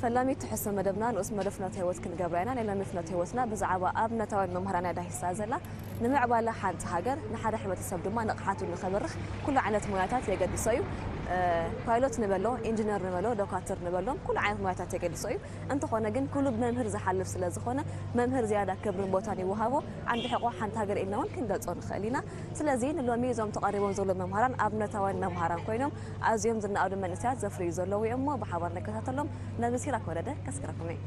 ፈላሚት ትሕዝቶ መደብና ንኡስ መደብ ፍኖተ ህይወት ክንገብራ ኢና። ናይ ሎሚ ፍኖተ ህይወትና ብዛዕባ ኣብነታውያን መምህራን እያ ዳሂሳ ዘላ። ንምዕባለ ሓንቲ ሃገር፣ ንሓደ ሕብረተሰብ ድማ ንቕሓቱ ንኸበርኽ ኩሉ ዓይነት ሞያታት የገድሶ እዩ። እ፣ ፓይሎት ንበሎ፣ ኢንጂነር ንበሎ፣ ዶካትር ንበሎም ኩሉ ዓይነት ሞያታት የገድሶ እዩ። እንተኾነ ግን ኩሉ ብመምህር ዝሓልፍ ስለ ዝኾነ መምህር ዝያዳ ክብርን ቦታን ይወሃቦ። ዓንዲ ሕቖ ሓንቲ ሃገር ኢልና እውን ክንገልጾ ንኽእል ኢና። ስለዚ ንሎሚ እዞም ተቐሪቦም ዘለዉ መምሃራን ኣብነታውያን መምሃራን ኮይኖም ኣዝዮም ዝነኣዱ መንእሰያት ዘፍርዩ ዘለዉ እዮም እሞ ብሓባር ንከታተሎም። ነዚ ሲራክ ወረደ ከስክረኩም እየ።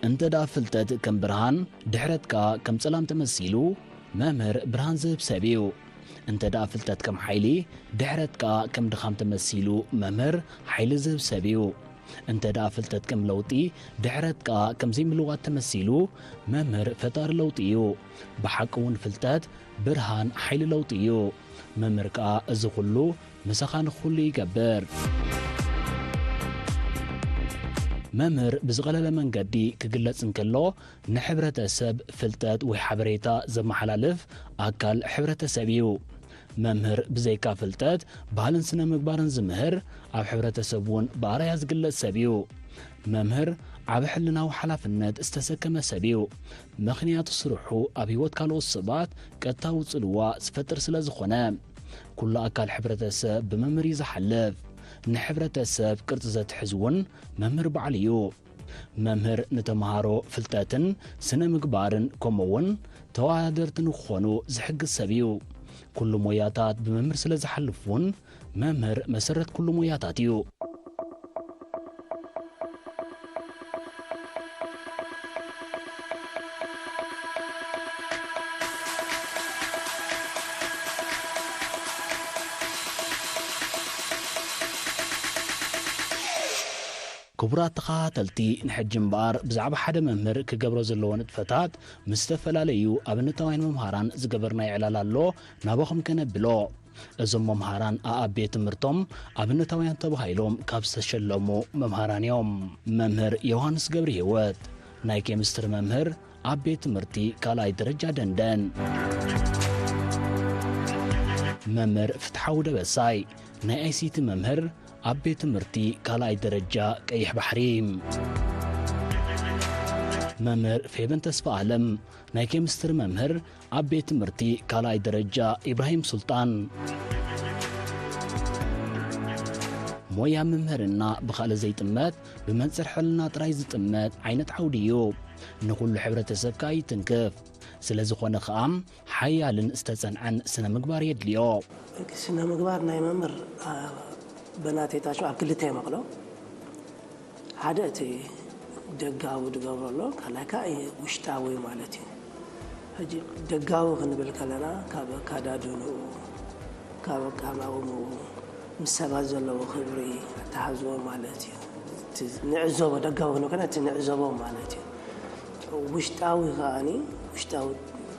እንተ ደኣ ፍልጠት ከም ብርሃን፣ ድሕረት ከኣ ከም ጸላም ተመሲሉ፣ መምህር ብርሃን ዝህብ ሰብ እዩ። እንተ ደኣ ፍልጠት ከም ሓይሊ፣ ድሕረት ከኣ ከም ድኻም ተመሲሉ፣ መምህር ሓይሊ ዝህብ ሰብ እዩ። እንተ ደኣ ፍልጠት ከም ለውጢ፣ ድሕረት ከኣ ከም ዘይምልዋጥ ተመሲሉ፣ መምህር ፈጣሪ ለውጢ እዩ። ብሓቂ እውን ፍልጠት ብርሃን ሓይሊ ለውጢ እዩ። መምህር ከኣ እዚ ኩሉ ምሳኻ ንኹሉ ይገብር። መምህር ብዝቐለለ መንገዲ ክግለጽ እንከሎ፣ ንሕብረተሰብ ፍልጠት ወይ ሓበሬታ ዘመሓላልፍ ኣካል ሕብረተሰብ እዩ። መምህር ብዘይካ ፍልጠት፣ ባህልን ስነ ምግባርን ዝምህር፣ ኣብ ሕብረተሰብ እውን ብኣርኣያ ዝግለጽ ሰብ እዩ። መምህር ዓቢ ሕልናዊ ሓላፍነት ዝተሰከመ ሰብ እዩ። ምኽንያቱ ስርሑ ኣብ ህይወት ካልኦት ሰባት ቀጥታዊ ጽልዋ ዝፈጥር ስለ ዝኾነ፣ ኩሉ ኣካል ሕብረተሰብ ብመምህር እዩ ዝሓልፍ። ንሕብረተሰብ ቅርጺ ዘትሕዝ እውን መምህር ባዕሉ እዩ። መምህር ንተምሃሮ ፍልጠትን ስነ ምግባርን ከምኡ እውን ተወዳደርቲ ንክኾኑ ዝሕግዝ ሰብ እዩ። ኩሉ ሞያታት ብመምህር ስለ ዝሓልፍ እውን መምህር መሰረት ኩሉ ሞያታት እዩ። ክቡራት ተኸታተልቲ፣ ንሕጂ እምበኣር ብዛዕባ ሓደ መምህር ክገብሮ ዘለዎ ንጥፈታት ምስ ዝተፈላለዩ ኣብነታውያን መምሃራን ዝገበርናዮ ዕላል ኣሎ፣ ናባኹም ከነብሎ። እዞም መምሃራን ኣኣብ ቤት ትምህርቶም ኣብነታውያን ተባሂሎም ካብ ዝተሸለሙ መምሃራን እዮም። መምህር ዮሃንስ ገብረሂወት፣ ናይ ኬሚስትሪ መምህር ኣብ ቤት ትምህርቲ ካልኣይ ደረጃ ደንደን። መምህር ፍትሓዊ ደበሳይ፣ ናይ ኣይሲቲ መምህር ኣብ ቤት ትምህርቲ ካልኣይ ደረጃ ቀይሕ ባሕሪ። መምህር ፌበን ተስፋ ኣለም፣ ናይ ኬሚስትሪ መምህር ኣብ ቤት ትምህርቲ ካልኣይ ደረጃ ኢብራሂም ሱልጣን። ሞያ ምምህርና ብኻልእ ዘይጥመት፣ ብመንጽር ሕልና ጥራይ ዝጥመት ዓይነት ዓውዲ እዩ። ንኹሉ ሕብረተሰብ ከኣ ይትንክፍ። ስለ ዝኾነ ከኣ፣ ሓያልን ዝተጸንዐን ስነ ምግባር የድልዮ። ስነ ምግባር ናይ መምህር፣ አ፣ በናቴታቸው ኣብ ክልተ ይመቕሎ። ሓደ እቲ ደጋዊ ዝገብሮ ኣሎ፣ ካልኣይ ከኣ ውሽጣዊ ማለት እዩ። ሕጂ ደጋዊ ክንብል ከለና ካብ ኣካዳድንኡ፣ ካብ ኣቀማቕምኡ፣ ምስ ሰባት ዘለዎ ክብሪ፣ ኣተሓዝዎ ማለት እዩ። እቲ ንዕዘቦ፣ ደጋዊ ክንብል ከለና እቲ ንዕዘቦ ማለት እዩ። ውሽጣዊ ከኣኒ፣ ውሽጣዊ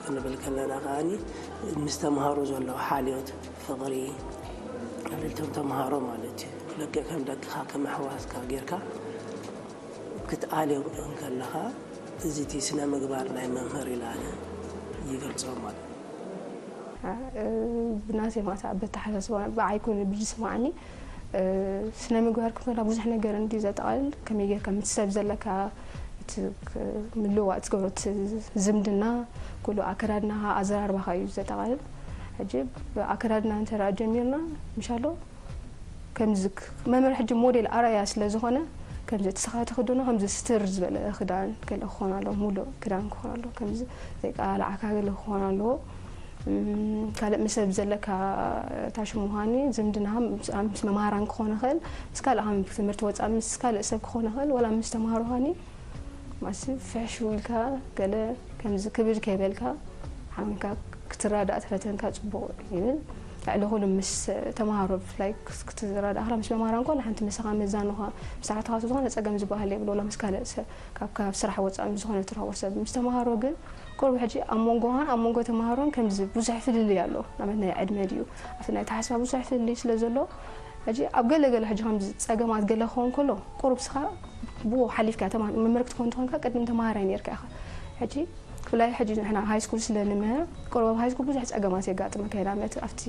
ክንብል ከለና ከኣኒ ምስ ተምሃሮ ዘሎ ሓልዮት፣ ፍቕሪ፣ ልዕሊ እቶም ተምሃሮ ማለት እዩ። ልክዕ ከም ደቅኻ፣ ከም ኣሕዋትካ ጌርካ ክትኣልዮም እንከለኻ፣ እዚ እቲ ስነ ምግባር ናይ መምህር ኢለ ኣነ ይገልጾ ማለት እዩ። እ፣ ብናተይ ማለት ኣብ ኣተሓሳስባ ብዓይ ኮነ ብዝስማዓኒ፣ እ፣ ስነ ምግባር ክብለና ብዙሕ ነገር እንዲ ዘጠቓልል፣ ከመይ ጌርካ ምስ ሰብ ዘለካ እቲ ክ-፣ ምልውዋጥ ትገብሮ እቲ ዝምድና፣ ኩሉ ኣከዳድናኻ፣ ኣዘራርባኻ እዩ ዘጠቓልል። ሕጂ ብኣከዳድና እንተ ደኣ ጀሚርና፣ ምሻሎ ከምዚ ክ-፣ መምህር ሕጂ ሞዴል ኣርኣያ ስለ ዝኾነ፣ ከምዚ እቲ ንስኻ ትኽደኖ ከምዚ ስትር ዝበለ ክዳን ገለ ክኾን ኣለዎ፣ ሙሉእ ክዳን ክኾን ኣለዎ፣ ከምዚ ዘይቃላዕካ ገለ ክኾን ኣለዎ። እም፣ ካልእ ምስ ሰብ ዘለካ ታሽም ምዃኒ፣ ዝምድና ምስ፣ ምስ መምሃራን ክኾን ይኽእል፣ ምስ ካልእ ከም ትምህርቲ ወጻኢ ምስ ካልእ ሰብ ክኾን ይኽእል፣ ወላ ምስ ተምሃሮ ኳኒ፣ ማሲ ፍሕሽ ኢልካ ገለ ከምዚ ክብድ ከይበልካ ሓሚምካ ክትረዳእ ተፈተንካ ጽቡቕ ይብል። ልዕሊ ኩሉ ምስ ተምሃሮ ብፍላይ ክትረዳእኻ ምስ መምሃራን ኮላ ሓንቲ ምሳኻ መዛኑኻ ምስ ሓትኻ ዝኾነ ጸገም ዝበሃል የብሎ። ወላ ምስ ካልእ ሰብ ካብ ካብ ስራሕ ወጻኢ ምስ ዝኾነ ትረኽቦ ሰብ ምስ ተምሃሮ ግን ቁሩብ ሕጂ ኣብ መንጎኻን ኣብ መንጎ ተምሃሮን ከምዚ ብዙሕ ፍልልይ ኣሎ። ንኣብነት ናይ ዕድመ ድዩ ኣብቲ ናይ ተሓስባ ብዙሕ ፍልልይ ስለ ዘሎ ሕጂ ኣብ ገለ ገለ ሕጂ ከምዚ ጸገማት ገለ ክኸውን ከሎ ቁሩብ ስኻ ብኡ ሓሊፍካ ተምሃር መምህር ክትኮን እንተኾንካ ቅድም ተምሃራይ ነርካ ኢኻ። ሕጂ ብፍላይ ሕጂ ንሕና ሃይ ስኩል ስለ ንምህር ቁሩብ ኣብ ሃይ ስኩል ብዙሕ ጸገማት የጋጥመካ ኢና መት ኣብቲ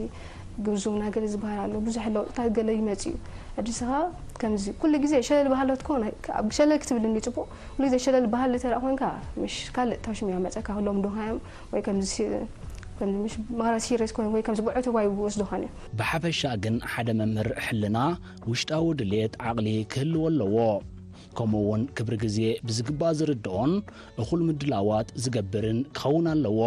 ግብዝውና ገለ ዝበሃል ኣሎ ብዙሕ ለውጥታት ገለ ይመጽእ እዩ። ሕጂ ስኻ ከምዚ ኩሉ ግዜ ሸለል ባህሎ ትኮን ኣብ ሸለል ክትብል እንዲ ጽቡቅ ኩሉ ግዜ ሸለል ባህል ተራ ኮንካ ምሽ ካልእ ታሽም ያመጸካ ክሎም ዶሃዮም ወይ ከምዚ ሲ- ከምዚ ምሽ ማራ ሲሪየስ ኮን ወይ ከምዚ ብዕቱ ዋይ ወስዶ ኻን ብሓፈሻ ግን ሓደ መምህር ሕልና ውሽጣዊ ድሌት ዓቕሊ ክህልዎ ኣለዎ። ከምኡ እውን ክብሪ ግዜ ብዝግባእ ዝርድኦን እኹል ምድላዋት ዝገብርን ክኸውን ኣለዎ።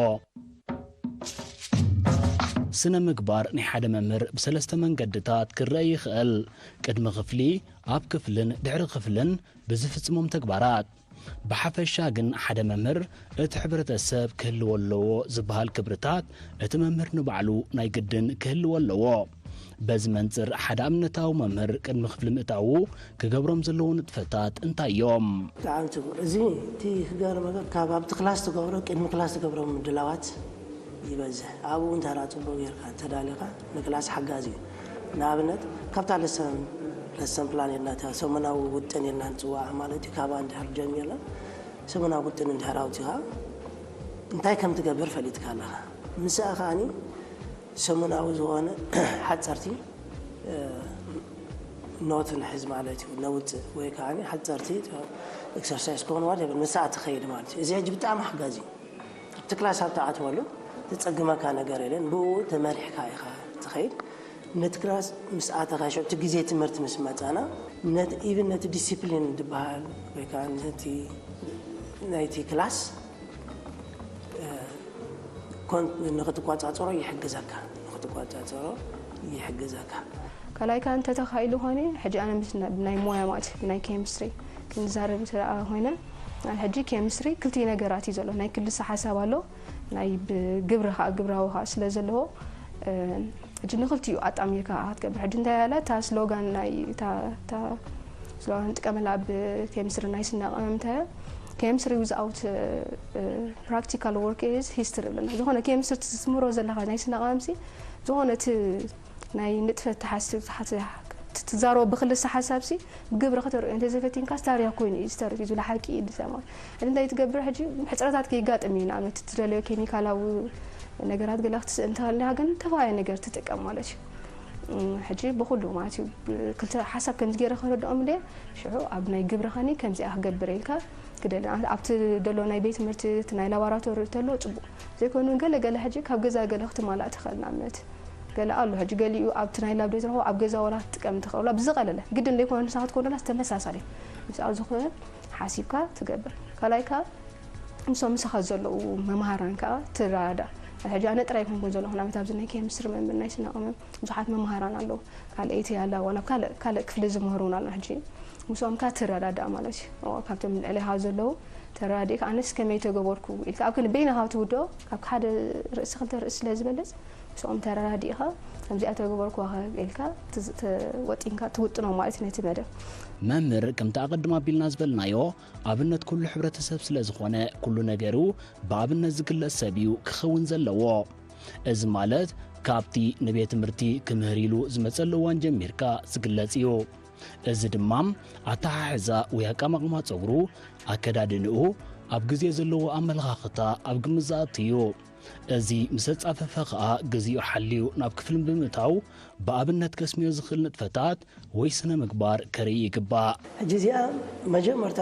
ስነ ምግባር ናይ ሓደ መምህር ብሰለስተ መንገድታት ክረአ ይኽእል። ቅድሚ ክፍሊ፣ ኣብ ክፍልን ድሕሪ ክፍልን ብዝፍጽሞም ተግባራት። ብሓፈሻ ግን ሓደ መምህር እቲ ሕብረተሰብ ክህልዎ ኣለዎ ዝበሃል ክብርታት እቲ መምህር ንባዕሉ ናይ ግድን ክህልዎ ኣለዎ። በዚ መንጽር ሓደ ኣብነታዊ መምህር ቅድሚ ክፍሊ ምእታዉ ክገብሮም ዘለዎ ንጥፈታት እንታይ እዮም? ብጣዕሚ ጽቡቕ። እዚ እቲ ክገርመካ ካብ ኣብቲ ክላስ ትገብሮ ቅድሚ ክላስ ትገብሮ ምድላዋት ይበዝሕ። ኣብኡ እንተ ደኣ ጽቡቕ ጌርካ ተዳሊኻ ንክላስ ሓጋዚ እዩ። ንኣብነት ካብታ ለሰን ለሰን ፕላን ኢልና እታ ሰሙናዊ ውጥን ኢልና ንጽውዓ ማለት እዩ። ካብኣ እንድሕር ጀሚርና ሰሙናዊ ውጥን እንድሕር ኣውጺኻ እንታይ ከም ትገብር ፈሊጥካ ኣለኻ። ምስኣ ከኣኒ ሰሙናዊ ዝኾነ ሓጸርቲ ኖት ንሕዝ ማለት እዩ ነውፅእ ወይ ከዓ ሓፀርቲ ኤክሰርሳይዝ ክኾኑ ዋደብል ምስኣ ትኸይድ ማለት እዩ። እዚ ሕጂ ብጣዕሚ ሓጋዚ እዩ። ኣብቲ ክላስ ኣብ ትኣትወሉ ዝፀግመካ ነገር የለን። ብኡ ተመሪሕካ ኢኻ ትኸይድ። ነቲ ክላስ ምስ ኣተኻ ሽዑ እቲ ግዜ ትምህርቲ ምስ መፃና ኢቨን ነቲ ዲሲፕሊን ዝበሃል ወይ ከዓ ነቲ ናይቲ ክላስ ንክትቆፃፀሮ ይሕግዘካ ንክትቆፃፀሮ ይሕግዘካ። ካልኣይ ከኣ እንተተኻኢሉ ኾነ ሕጂ ኣነ ምስ ናይ ሞያ ማለት ናይ ኬሚስትሪ ክንዛረብ እንተ ደኣ ኮይነ ሕጂ ኬሚስትሪ ክልቲኡ ነገራት እዩ ዘሎ። ናይ ክልሰ ሓሳብ ኣሎ ናይ ግብሪ ከዓ ግብራዊ ከዓ ስለ ዘለዎ ሕጂ ንክልቲኡ ኣጣሚርካ ክትገብር ሕጂ እንታይ ያለ እታ ስሎጋን ናይ እታ ስሎጋን ንጥቀመላ ኣብ ኬሚስትሪ ናይ ስነ ቀመም እንታይ chemistry without practical work is history ብለና ዝኾነ ኬሚስትሪ ትስምሮ ዘለካ ናይ ስነ ቀመምሲ ዝኾነ እቲ ናይ ንጥፈት ትሓስብ ትዛረቦ ብክልሰ ሓሳብሲ ብግብሪ ከተርእዮ እንተዘይፈቲንካስ ታሪኽ ኮይኑ እዩ ዝተርፍ እዩ ዝብላ ሓቂ እዩ ዝሰማ። እዚ እንታይ ትገብር ሕጂ ሕፅረታት ከይጋጥም እዩ ንኣብነት ትደለዮ ኬሚካላዊ ነገራት ገለ ክትስእ እንተሃልያ ግን ተፈላለየ ነገር ትጥቀም ማለት እዩ። ሕጂ ብኩሉ ማለት እዩ ክልተ ሓሳብ ከምዚ ገይረ ክረድኦም እንደ ሽዑ ኣብ ናይ ግብሪ ኸኒ ከምዚኣ ክገብር ኢልካ ግደል ኣብቲ ደሎ ናይ ቤት ትምህርቲ እቲ ናይ ላቦራቶሪ ተሎ ፅቡቅ ዘይኮኑ ገለ ገለ ሕጂ ካብ ገዛ ገለ ክትማላእ ትኽእል ንኣብነት ገለ ኣሎ ሕጂ ገሊኡ ኣብቲ ናይ ላብ ዘይትረኽቦ ኣብ ገዛ ወላ ክትጥቀም ትኽእል ብዝቐለለ ግድን ዘይኮነ ንሳ ክትኮን ዶላስ ተመሳሳሊ ምስኣ ዝኾነ ሓሲብካ ትገብር ካልኣይ ከዓ ምሶም ምሳኻ ዘለዉ መምሃራን ከዓ ትረዳዳ ሕጂ ኣነ ጥራይ ኮንኩን ዘለኹ ናመት ኣብዚ ናይ ኬምስትሪ መምህር ናይ ስነ ቀመም ብዙሓት መምሃራን ኣለዉ ካልኣይቲ ኣላ ዋላ ካልእ ክፍሊ ዝምህሩን ኣሎ ሕጂ ምስኦም ከዓ ትረዳዳእ ማለት እዩ ካብቶም ልዕሊኻ ዘለዉ ተረዳዲእካ ኣነስ ከመይ ተገበርኩ ኢልካ ኣብ ክንዲ በይንኻ ትውድኦ ካብ ሓደ ርእሲ ክልተ ርእሲ ስለ ዝበልፅ ምስኦም ተረዳዲእኻ ከምዚኣ ተገበርኩ ኢልካ ወጢንካ ትውጥኖ ማለት ነቲ መደብ መምህር ከምቲ ኣቐድም ኣቢልና ዝበልናዮ ኣብነት ኩሉ ሕብረተሰብ ስለ ዝኾነ ኩሉ ነገሩ ብኣብነት ዝግለጽ ሰብ እዩ ክኸውን ዘለዎ። እዚ ማለት ካብቲ ንቤት ትምህርቲ ክምህር ኢሉ ዝመጸሉ እዋን ጀሚርካ ዝግለጽ እዩ። እዚ ድማ ኣተሓሕዛ ወይ ኣቀማቕማ ጸጉሩ፣ ኣከዳድንኡ፣ ኣብ ግዜ ዘለዎ ኣመለኻኽታ ኣብ ግምት ዝኣቱ እዩ። እዚ ምስ ኣጻፈፈ ከኣ ግዜኡ ሓልዩ ናብ ክፍሊ ብምእታው ብኣብነት ከስምዮ ዝኽእል ንጥፈታት ወይ ስነ ምግባር ከርኢ ይግባእ። ሕጂ እዚኣ መጀመርታ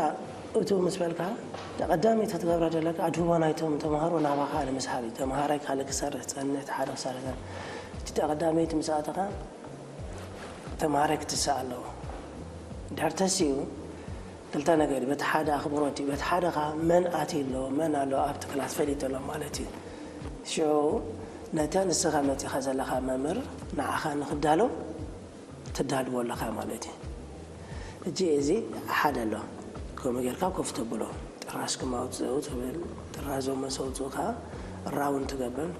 እቱ ምስ በልካ ቀዳመይቲ ክትገብራ ዘለካ ኣድህቦ ናይቶም ተምሃሮ ናባኻ ንምስሓብ እዩ። ተምሃራይ ካልእ ክሰርሕ ጸንሕ፣ እቲ ሓደ ክሰርሕ ጸንሕ። እቲ ቀዳመይቲ ምስ ኣተኻ ተምሃራይ ክትስእ ኣለዎ። ድሕር ተሲኡ ክልተ ነገር እዩ። በቲ ሓደ ኣኽብሮት እዩ። በቲ ሓደ ኸዓ መን ኣትዩ ኣሎ፣ መን ኣሎ ኣብቲ ክላስ ፈሊጡ ኣሎ ማለት እዩ። ሽዑ ነታ ንስኻ መጺኻ ዘለኻ መምህር ንዓኻ ንኽዳሎ ትዳልዎ ኣለኻ ማለት እዩ። ሕጂ እዚ ሓደ ኣሎ። ከምኡ ጌርካ ኮፍ ተብሎ። ጥራዝኩም ኣውፅኡ ትብል። ጥራዞም መስ ኣውፅኡ ከዓ ራውን ትገብር፣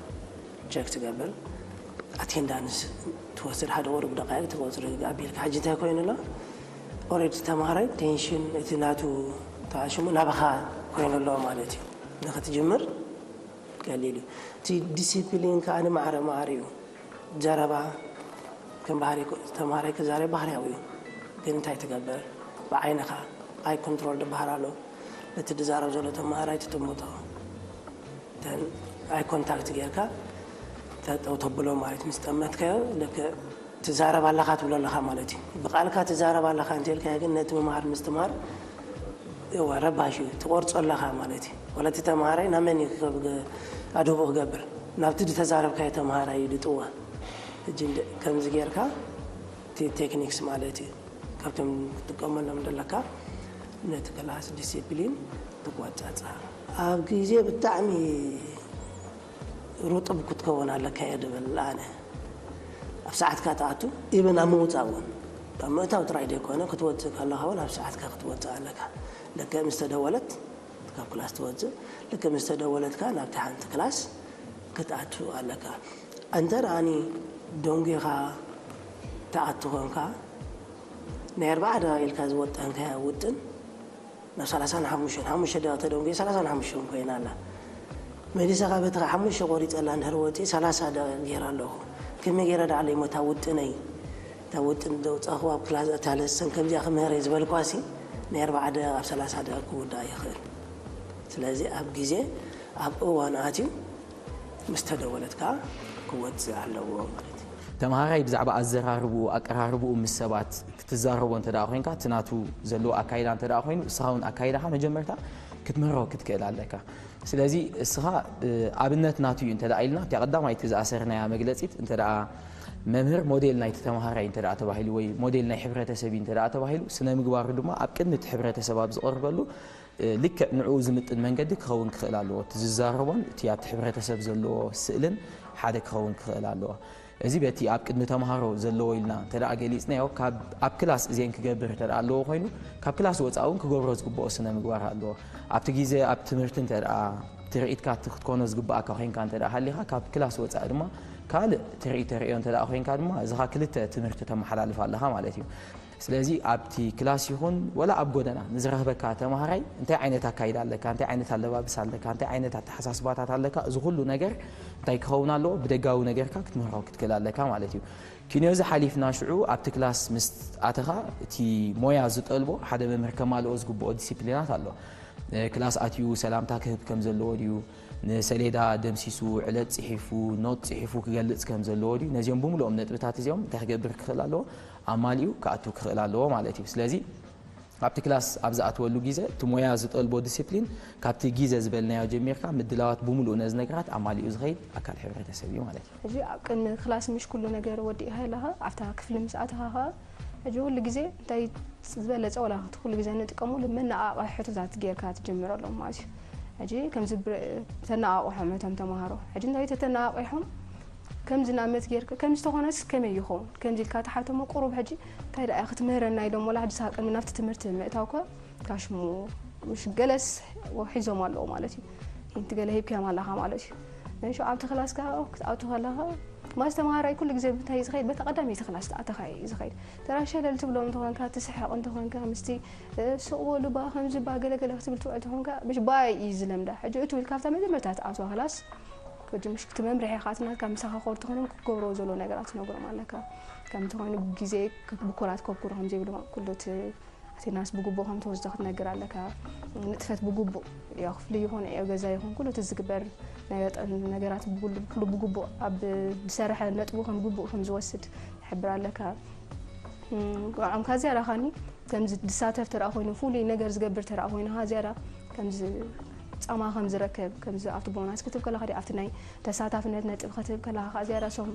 ቸክ ትገብር። ኣቴንዳንስ ትወስድ ሓደ ቁሩብ ደቃይቅ ትቆፅር ኣቢልካ ሕጂ እንታይ ኮይኑ ኣሎ? ኦረዲ ተምሃራይ ቴንሽን እቲ ናቱ ተኣሽሙ ናባኻ ኮይኑ ኣሎ ማለት እዩ። ንክትጅምር ቀሊል እዩ። እቲ ዲሲፕሊን ከዓ ንማዕረ ማዕረ እዩ። ዘረባ ከም ባህሪ ተምሃራይ ክዛረብ ባህርያዊ እዩ። ግን እንታይ ትገብር? ብዓይንኻ ኣይ ኮንትሮል ዝበሃል ኣሎ። ነቲ ዝዛረብ ዘሎ ተምሃራይ ትጥምቶ። ኣይ ኮንታክት ጌርካ ጠጠው ተብሎ ማለት ምስ ጠመትካዮ ልክዕ ትዛረብ ኣለኻ ትብሎ ኣለኻ ማለት እዩ። ብቃልካ ትዛረብ ኣለኻ እንተልካዮ ግን ነቲ ምምሃር ምስትምሃር እወ ረባሽ እዩ ትቆርጾ ኣለኻ ማለት እዩ። ወላ እቲ ተምሃራይ ናብ መን እዩ ክብ- ኣድህቦ ክገብር ናብቲ ዝተዛረብካዮ ተምሃራይ እዩ ድጥዋ። ሕጂ እንደ- ከምዚ ጌርካ እቲ ቴክኒክስ ማለት እዩ ካብቶም ክትጥቀመሎም ዘለካ ነቲ ክላስ ዲሲፕሊን ትቆጻጸር። ኣብ ግዜ ብጣዕሚ ሩጥብ ክትከውን ኣለካ እየ ድብል ኣነ። ኣብ ሰዓትካ ትኣቱ ኢብን ኣብ ምውፃእ እውን ኣብ ምእታው ጥራይ ዘይኮነ ክትወፅእ ከለካ እውን ኣብ ሰዓትካ ክትወፅእ ኣለካ። ልክዕ ምስ ተደወለት ካብ ክላስ ትወፅእ፣ ልክዕ ምስ ተደወለት ከዓ ናብቲ ሓንቲ ክላስ ክትኣቱ ኣለካ። እንተ ደኣኒ ደንጒኻ ትኣቱ ኮንካ ናይ ኣርባዓ ደቂቕ ኢልካ ዝወጠንካያ ውጥን ናብ ሰላሳን ሓሙሽተን ሓሙሽተ ደቂቕ ተደንጉየ ሰላሳን ሓሙሽተን ኮይና ኣላ። መሊሰኻ በትኻ ሓሙሽተ ቆሪፀላ እንድሕር ወፂ ሰላሳ ደቂቕ ገይራ ኣለኹ። ከመይ ገይረ ደኣ ለይሞ እታ ውጥነይ እታ ውጥን ዘውፃእኹ ኣብ ክላስ እታ ለሰን ከምዚኣ ክምህር እየ ዝበልኳሲ ናይ ኣርባዓ ደቂቕ ኣብ ሰላሳ ደቂቕ ክውዳእ ይኽእል። ስለዚ ኣብ ግዜ ኣብ እዋን ኣትዩ ምስ ተደወለት ከዓ ክወፅእ ኣለዎ ማለት እዩ። ተምሃራይ ብዛዕባ ኣዘራርብኡ ኣቀራርብኡ ምስ ሰባት ክትዛረቦ እንተ ደኣ ኮይንካ እቲ ናቱ ዘለዎ ኣካይዳ እንተ ደኣ ኮይኑ እስኻ እውን ኣካይዳኻ መጀመርታ ክትምህሮ ክትክእል ኣለካ። ስለዚ እስኻ እ፣ ኣብነት ናቱ እዩ እንተ ደኣ ኢልና እቲኣ ቀዳማይቲ ዝኣሰርናያ መግለፂት እንተ ደኣ መምህር ሞዴል ናይቲ ተምሃራይ እንተ ደኣ ተባሂሉ ወይ ሞዴል ናይ ሕብረተሰብ እዩ እንተ ደኣ ተባሂሉ ስነ ምግባሩ ድማ ኣብ ቅድሚ እቲ ሕብረተሰብ ኣብ ዝቐርበሉ እ፣ ልክዕ ንዕኡ ዝምጥን መንገዲ ክኸውን ክኽእል ኣለዎ። እቲ ዝዛረቦን እቲ ኣብቲ ሕብረተሰብ ዘለዎ ስእልን ሓደ ክኸውን ክኽእል ኣለዎ። እዚ በቲ ኣብ ቅድሚ ተምሃሮ ዘለዎ ኢልና እንተ ደኣ ገሊጽናዮ፣ ካብ ኣብ ክላስ እዚአን ክገብር እንተ ደኣ ኣለዎ ኮይኑ፣ ካብ ክላስ ወጻኢ እውን ክገብሮ ዝግብኦ ስነ ምግባር ኣለዎ። ኣብቲ ግዜ ኣብ ትምህርቲ እንተ ደኣ ትርኢትካ እቲ ክትኮኖ ዝግብኣካ ኮይንካ እንተ ደኣ ሃሊኻ፣ ካብ ክላስ ወጻኢ ድማ ካልእ ትርኢት ተርእዮ እንተ ደኣ ኮይንካ ድማ፣ እዚኻ ክልተ ትምህርቲ ተመሓላልፍ ኣለኻ ማለት እዩ። ስለዚ ኣብቲ ክላስ ይኹን ወላ ኣብ ጎደና ንዝረኽበካ ተምሃራይ እንታይ ዓይነት ኣካይዳ ኣለካ፣ እንታይ ዓይነት ኣለባብሳ ኣለካ፣ እንታይ ዓይነት ኣተሓሳስባታት ኣለካ፣ እዚ ኩሉ ነገር እንታይ ክኸውን ኣለዎ? ብደጋዊ ነገርካ ክትምህሮ ክትክእል ኣለካ ማለት እዩ። ኪንዮዚ ሓሊፍና ሽዑ ኣብቲ ክላስ ምስ ኣተኻ እቲ ሞያ ዝጠልቦ ሓደ መምህር ከማልኦ ዝግብኦ ዲሲፕሊናት ኣሎ። እ፣ ክላስ ኣትዩ ሰላምታ ክህብ ከም ዘለዎ ድዩ? ንሰሌዳ ደምሲሱ፣ ዕለት ጽሒፉ፣ ኖት ጽሒፉ ክገልጽ ከም ዘለዎ ድዩ? ነዚኦም ብምልኦም ነጥብታት እዚኦም እንታይ ክገብር ክኽእል ኣለዎ? ኣማሊኡ ክኣቱ ክኽእል ኣለዎ ማለት እዩ። ስለዚ ኣብቲ ክላስ ኣብ ዝኣትወሉ ግዜ እቲ ሞያ ዝጠልቦ ዲሲፕሊን ካብቲ ግዜ ዝበልናዮ ጀሚርካ ምድላዋት ብምሉእ ነዚ ነገራት ኣማሊኡ ዝኸይድ ኣካል ሕብረተሰብ እዩ ማለት እዩ። ሕጂ ኣብ ቅድሚ ክላስ ምሽ ኩሉ ነገር ወዲእካ ኣለኻ ኣብታ ክፍሊ ምስ ኣተኻ ኸኣ ሕጂ ኩሉ ግዜ እንታይ ዝበለጸ ወላ እቲ ኩሉ ግዜ ንጥቀመሉ መነቓቕሒ ሕቶታት ጌርካ ትጅምረሎም ማለት እዩ። ሕጂ ከምዚ ብረ- ተነቓቕሖም እቶም ተምሃሮ ሕጂ እንታይ ተተነቓቒሖም ከምዚ ንኣብነት ጌርካ ከምዚ ተኾነስ ከመይ ይኸውን ከምዚ ኢልካ ትሓተሞ ቁሩብ ሕጂ እንታይ ደኣ ክትምህረና ኢሎም ወላ ሕጂ ሳቅን ናብቲ ትምህርቲ ምእታውካ ካሽሙ ምሽ ገለስ ሒዞም ኣለዉ ማለት እዩ። ሂንቲ ገለ ሂብካዮም ኣለኻ ማለት እዩ። ንሹ ኣብቲ ክላስካ ክትኣቱ ከለኻ ማስ ተምሃራይ ኩሉ ግዜ ብታይ ዝኸይድ በቲ ቀዳመይቲ ክላስ ተኣተኻ እዩ ዝኸይድ። ተራ ሸለል ትብሎ እንተኾንካ ትስሕቕ እንተኾንካ ምስቲ እ፣ ስቕ በሉ ባ ከምዚ ባ ገለገለ ክትብል ትውዕል ተኾንካ ምሽ ባይ እዩ ዝለምዳ። ሕጂ እቱ ኢልካ ኣብታ መጀመርታ ትኣትዋ ክላስ ሕጂ ምሽ እቲ መምርሒ ኢኻ እቲ ናትካ ምሳኻ ኮር ትኾኖም ክትገብሮ ዘሎ ነገራት ትነግሮም ኣለካ። ከምቲ ኮይኑ ግዜ ብኩራት ከብኩሩ ከም ዘይብሉ ኩሉ እቲ ኣቴናንስ ብግቡእ ከም ትወስዶ ክትነግር ኣለካ። ንጥፈት ብግቡእ ያው ክፍሊ ይኹን ያው ገዛ ይኹን ኩሉ እቲ ዝግበር ናይ ወጠን ነገራት ብኩሉ ብኩሉ ብግቡእ ኣብ ዝሰርሐ ነጥቡ ከም ግቡእ ከም ዝወስድ ትሕብር ኣለካ። እም፣ ንዖም ከኣ ዝያዳ ኸኣኒ ከምዚ ዝሳተፍ ተረኣ ኮይኑ ፍሉይ ነገር ዝገብር ተረኣ ኮይኑ ኸኣ ዝያዳ ከምዚ ጻማ ከም ዝረክብ ከምዚ ኣብቲ ቦናስ ክትብ ከለኻ ድዩ ኣብቲ ናይ ተሳታፍነት ነጥብ ክትብ ከለኻ ኸኣ ዝያዳ ሶም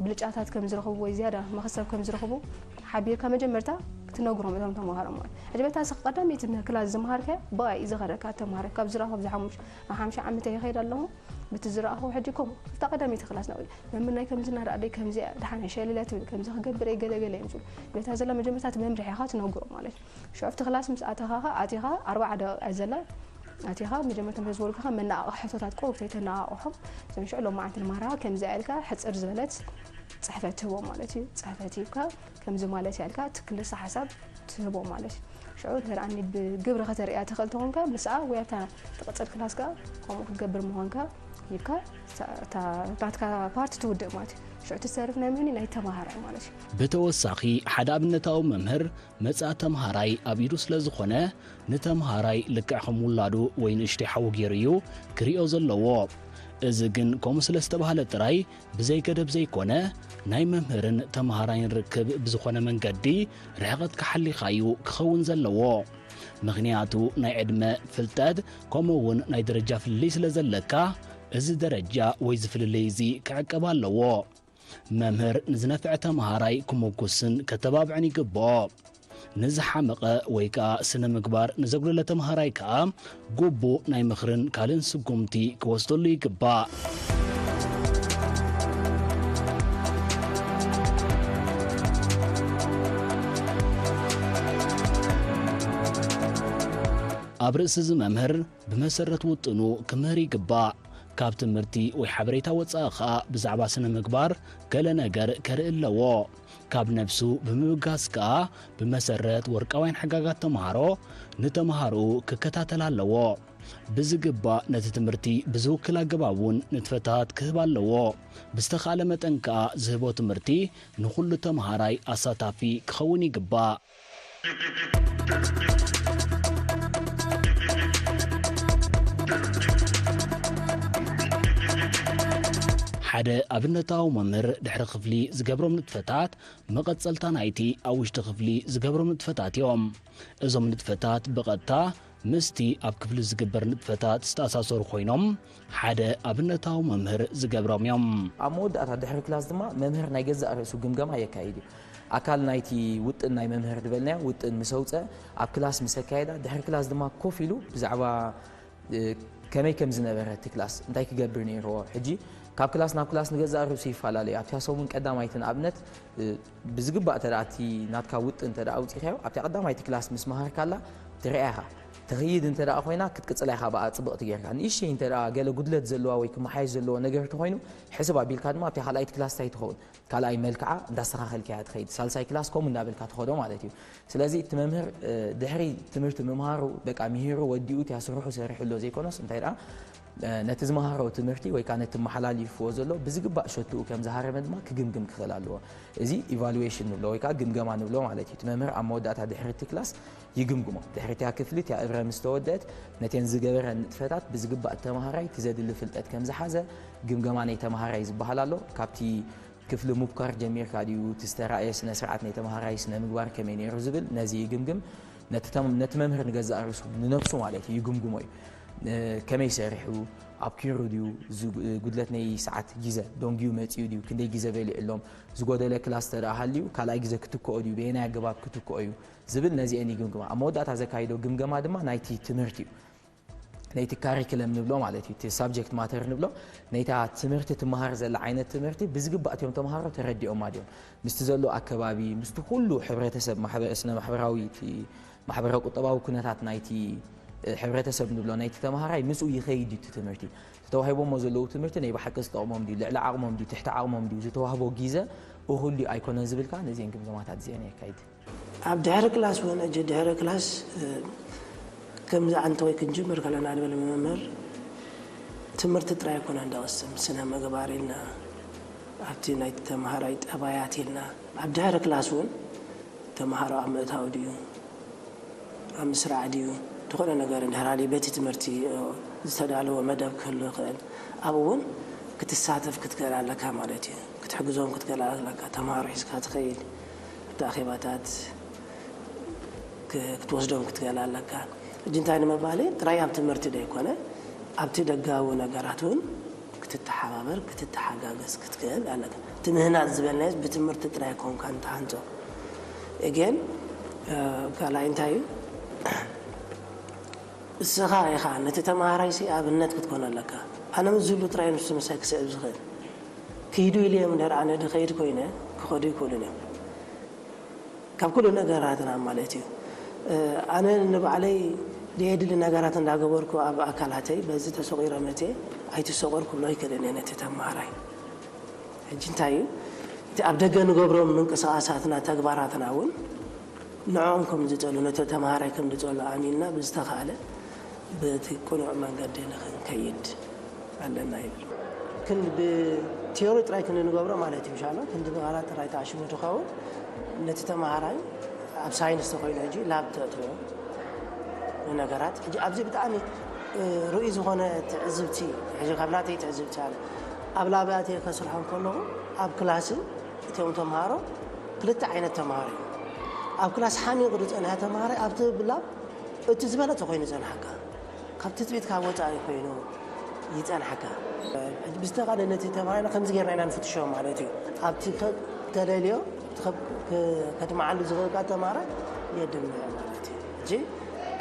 ብልጫታት ከም ዝረኽቡ ወይ ዝያዳ መኽሰብ ከም ዝረኽቡ ሓቢርካ መጀመርታ ክትነግሮም እቶም ተምሃሮ ማለት ሕጂ በታ ስኽ ቀዳመይቲ ክላስ ዝምሃርከ ብኣይ እዩ ዝኸደካ ተምሃረ ካብ ዝረኸብ ዝሓሙሽ ሓምሻ ዓመተ ይኸይድ ኣለኹ በቲ ዝረኣኹ ሕጂ ከምኡ ኣብታ ቀዳመይቲ ክላስ ናብኡ መምናይ ከምዚ እናረኣደይ ከምዚ እያ ደሓን ሸለለ ትብል ከምዚ ክገብር እየ ገለገለ እዮም ዝብሉ በታ ዘላ መጀመርታ እቲ መምርሒ ኢኻ ትነግሮ ማለት እዩ ሽዑ ኣብቲ ክላስ ምስ ኣተኻ ኸኣ ኣቲኻ ኣርባዓ ደቂቕ እያ ዘላ ኣቲኻ መጀመርታ ከም ዝበልኩኻ መነቓቕሒ ሕቶታት ቁሩብ ተይተነቓቕሖም እዞም ሽዑ ሎማዓንቲ ንማራ ከምዚ እያ ኢልካ ሕፅር ዝበለት ጽሕፈት ትህቦ ማለት እዩ። ጽሕፈት ሂብካ ከምዚ ማለት ያልካ እቲ ክልሰ ሓሳብ ትህቦ ማለት እዩ። ሽዑ እንተ ደኣ ብግብሪ ከተርእያ ትኽእል ተኾንካ ምስኣ ወይ ኣብታ ትቕጽል ክላስካ ከምኡ ክትገብር ምዃንካ ሂብካ እታ ናትካ ፓርት ትውድእ ማለት እዩ። ሽዑ እቲ ዝተርፍ ናይ መን እዩ? ናይ ተመሃራይ ማለት እዩ። ብተወሳኺ ሓደ ኣብነታዊ መምህር መጻ ተምሃራይ ኣብ ኢዱ ስለ ዝኾነ ንተምሃራይ ልክዕ ከም ውላዱ ወይ ንእሽተይ ሓዉ ገይሩ እዩ ክሪኦ ዘለዎ። እዚ ግን ከምኡ ስለ ዝተባህለ ጥራይ ብዘይ ገደብ ዘይኮነ ናይ መምህርን ተምሃራይን ርክብ ብዝኾነ መንገዲ ርሕቐትካ ሓሊኻ'ዩ ክኸውን ዘለዎ። ምኽንያቱ ናይ ዕድመ፣ ፍልጠት ከምኡ እውን ናይ ደረጃ ፍልልይ ስለ ዘለካ እዚ ደረጃ ወይ እዚ ፍልልይ እዚ ክዕቀብ ኣለዎ። መምህር ንዝነፍዐ ተምሃራይ ክምጉስን ከተባብዕን ይግብኦ። ንዝሓመቐ ወይ ከኣ ስነ ምግባር ንዘጉደለ ተምሃራይ ከኣ ግቡእ ናይ ምኽርን ካልእን ስጉምቲ ክወስደሉ ይግባእ። ኣብ ርእሲ እዚ መምህር ብመሰረት ውጥኑ ክምህር ይግባእ። ካብ ትምህርቲ ወይ ሓበሬታ ወጻኢ ከኣ ብዛዕባ ስነ ምግባር ገለ ነገር ከርኢ ኣለዎ። ካብ ነብሱ ብምብጋስ ከኣ ብመሰረት ወርቃውያን ሕጋጋት ተምሃሮ ንተምሃሮኡ ክከታተል ኣለዎ። ብዝግባእ ነቲ ትምህርቲ ብዝውክል ኣገባብ እውን ንጥፈታት ክህብ ኣለዎ። ብዝተኻእለ መጠን ከኣ ዝህቦ ትምህርቲ ንኹሉ ተምሃራይ ኣሳታፊ ክኸውን ይግባእ። ሓደ ኣብነታዊ መምህር ድሕሪ ክፍሊ ዝገብሮም ንጥፈታት መቐጸልታ ናይቲ ኣብ ውሽጢ ክፍሊ ዝገብሮም ንጥፈታት እዮም። እዞም ንጥፈታት ብቐጥታ ምስቲ ኣብ ክፍሊ ዝግበር ንጥፈታት ዝተኣሳሰሩ ኮይኖም ሓደ ኣብነታዊ መምህር ዝገብሮም እዮም። ኣብ መወዳእታ ድሕሪ ክላስ ድማ መምህር ናይ ገዛእ ርእሱ ግምገማ የካይድ እዩ። ኣካል ናይቲ ውጥን ናይ መምህር ዝበልናዮ ውጥን ምስ ኣውፀ ኣብ ክላስ ምስ ኣካየዳ ድሕሪ ክላስ ድማ ኮፍ ኢሉ ብዛዕባ ከመይ ከም ዝነበረ እቲ ክላስ እንታይ ክገብር ነይርዎ ሕጂ ካብ ክላስ ናብ ክላስ ንገዛእ ርእሱ ይፈላለ እዩ ኣብታ ሰሙን ቀዳማይቲ ንኣብነት ብዝግባእ እንተ እቲ ናትካ ውጥን እንተ ኣውፂኻዮ ኣብታ ቀዳማይቲ ክላስ ምስ መሃርካላ ትርኣያ ኢኻ ትኽይድ እንተ ኮይና ክትቅፅላ ኢኻ ብኣ ፅብቕቲ ጌርካ ንእሽተይ እንተ ገለ ጉድለት ዘለዋ ወይ ክመሓየሽ ዘለዎ ነገር ተኾይኑ ሕስብ ኣቢልካ ድማ ኣብታ ካልኣይቲ ክላስ እንታይ ትኸውን ካልኣይ መልክዓ እንዳስተኻኸልካያ ትኸይድ ሳልሳይ ክላስ ከምኡ እንዳበልካ ትኸዶ ማለት እዩ ስለዚ እቲ መምህር ድሕሪ ትምህርቲ ምምሃሩ በቃ ምሂሩ ወዲኡ እቲ ስርሑ ሰሪሑ ኣሎ ዘይኮነስ እንታይ ደኣ ነቲ ዝመሃሮ ትምህርቲ ወይ ከዓ ነቲ መሓላሊፍዎ ዘሎ ብዝግባእ ሸትኡ ከም ዝሃረመ ድማ ክግምግም ክኽእል ኣለዎ እዚ ኢቫሉዌሽን ንብሎ ወይ ከዓ ግምገማ ንብሎ ማለት እዩ እቲ መምህር ኣብ መወዳእታ ድሕሪ እቲ ክላስ ይግምግሞ ድሕሪ እቲያ ክፍሊ እቲያ እብረ ምስ ተወደአት ነተን ዝገበረ ንጥፈታት ብዝግባእ ተምሃራይ እቲ ዘድሊ ፍልጠት ከም ዝሓዘ ግምገማ ናይ ተምሃራይ ዝበሃል ኣሎ ካብቲ ክፍሊ ምብኳር ጀሚርካ ድዩ እቲ ዝተራእየ ስነ ስርዓት ናይ ተምሃራይ ስነ ምግባር ከመይ ነይሩ ዝብል ነዚ ይግምግም ነቲ መምህር ንገዛእ ርእሱ ንነብሱ ማለት እዩ ይግምግሞ እዩ ከመይ ሰሪሑ ኣብኪሩ ድዩ ጉድለት ናይ ሰዓት ግዘ ደንጊዩ መፂኡ ድዩ ክንደይ ግዘ በሊዕሎም ዝጎደለ ክላስ ተደኣ ሃልዩ ካልኣይ ግዘ ክትክኦ ድዩ በየናይ ኣገባብ ክትክኦ እዩ ዝብል ነዚአን ይግምግማ ኣብ መወዳእታ ዘካይዶ ግምገማ ድማ ናይቲ ትምህርቲ እዩ ነይቲ ካሪክለም ንብሎ ማለት እዩ እቲ ሳብጀክት ማተር ንብሎ ነይታ ትምህርቲ ትመሃር ዘላ ዓይነት ትምህርቲ ብዝግባእ እትዮም ተምሃሮ ተረዲኦማ ድዮም ምስቲ ዘሎ ኣከባቢ ምስቲ ኩሉ ሕብረተሰብ ማሕበ- ስነ ማሕበራዊ እቲ ማሕበራዊ ቁጠባዊ ኩነታት ናይቲ እ፣ ሕብረተሰብ ንብሎ ናይቲ ተምሃራይ ምስኡ ይኸይድ እዩ እቲ ትምህርቲ ተዋሂቦሞ ዘለዉ ትምህርቲ ናይ ብሓቂ ዝጠቕሞም ድዩ ልዕሊ ዓቕሞም ድዩ ትሕቲ ዓቕሞም ድዩ ዝተዋህቦ ግዘ እኹል ድዩ ኣይኮነን ዝብል ከዓ ነዚአን ግምገማታት እዚአን የካይድ ኣብ ድሕሪ ክላስ እውን እጂ ድሕሪ ክላስ ከምዚ ኣንተ ወይ ክንጅምር ከለና ንብል መምህር ትምህርቲ ጥራይ ኣይኮነን ደቕስም ስነ ምግባር ኢልና ኣብቲ ናይ ተምሃራይ ጠባያት ኢልና ኣብ ድሕሪ ክላስ እውን ተምሃሮ ኣብ ምእታው ድዩ ኣብ ምስራዕ ድዩ ዝኾነ ነገር እንድሕር ሃልዩ በቲ ትምህርቲ ዝተዳለወ መደብ ክህሉ ይኽእል ኣብኡ እውን ክትሳተፍ ክትክእል ኣለካ ማለት እዩ ክትሕግዞም ክትክእል ኣለካ ተምሃሮ ሒዝካ ትኸይድ ኣብቲ ኣኼባታት ክትወስዶም ክትክእል ኣለካ ሕጂ እንታይ ንምባል ጥራይ ኣብ ትምህርቲ ዘይኮነ ኣብቲ ደጋዊ ነገራት እውን ክትተሓባበር ክትተሓጋገዝ ክትክእል ኣለካ እቲ ምህናፅ ዝበልናዮስ ብትምህርቲ ጥራይ ኮንካ ንትሃንፆ again ካልኣይ እንታይ እዩ እስኻ ኢኻ ነቲ ተምሃራይሲ ኣብነት ክትኮኖ ኣለካ ኣነ ምስ ዝብሉ ጥራይ ንሱ ምሳይ ክስዕብ ዝኽእል ክይዱ ኢልዮም እንድሕር ኣነ ድኸይድ ኮይነ ክኸዱ ይክእሉን እዮም ካብ ኩሉ ነገራትና ማለት እዩ ኣነ ንባዕለይ ደየድሊ ነገራት እንዳገበርኩ ኣብ ኣካላተይ በዚ ተሰቂረ መቴ ኣይትሰቆር ክብሎ ኣይክእልን እየ ነቲ ተምሃራይ ሕጂ እንታይ እዩ እቲ ኣብ ደገ ንገብሮም ምንቅስቓሳትና፣ ተግባራትና እውን ንዕኦም ከም ዝጸሉ፣ ነቲ ተምሃራይ ከም ዝጸሉ ኣሚንና ብዝተኻእለ በቲ ቅኑዕ መንገዲ ንኽንከይድ ኣለና ይብል። ክንዲ ብቲዮሪ ጥራይ ክንንገብሮ ማለት እዩ፣ ሻሎ ክንዲ ብቓላት ጥራይ ተኣሽሙ ትኸውን። ነቲ ተምሃራይ ኣብ ሳይንስ ተኾይኑ ሕጂ ላብ ተእትዎ ንነገራት። ሕጂ ኣብዚ ብጣዕሚ፣ እ፣ ርኡይ ዝኾነ ትዕዝብቲ፣ ሕጂ ካብ ናተይ ትዕዝብቲ ኣነ ኣብ ላብ ኣትየ ከስርሖም ከለኹ ኣብ ክላስን እቶም ተምሃሮ ክልተ ዓይነት ተምሃሮ እዮም። ኣብ ክላስ ሓሚቑ ዝጸንሐ ተምሃራይ ኣብቲ ላብ እቲ ዝበለጸ ኮይኑ ይጸንሓካ። ካብ ትጽቢት ካብ ወጻኢ ኮይኑ ይጸንሓካ። ብዝተኻእለ ነቲ ተምሃራይና ከምዚ ጌርና ኢና ንፍትሾ ማለት እዩ። ኣብቲ ከ-፣ ተደልዮ ከ-፣ ከ-፣ ከድምዓሉ ዝኽእልካ ተምሃራይ የድምዕ ማለት እዩ። ሕጂ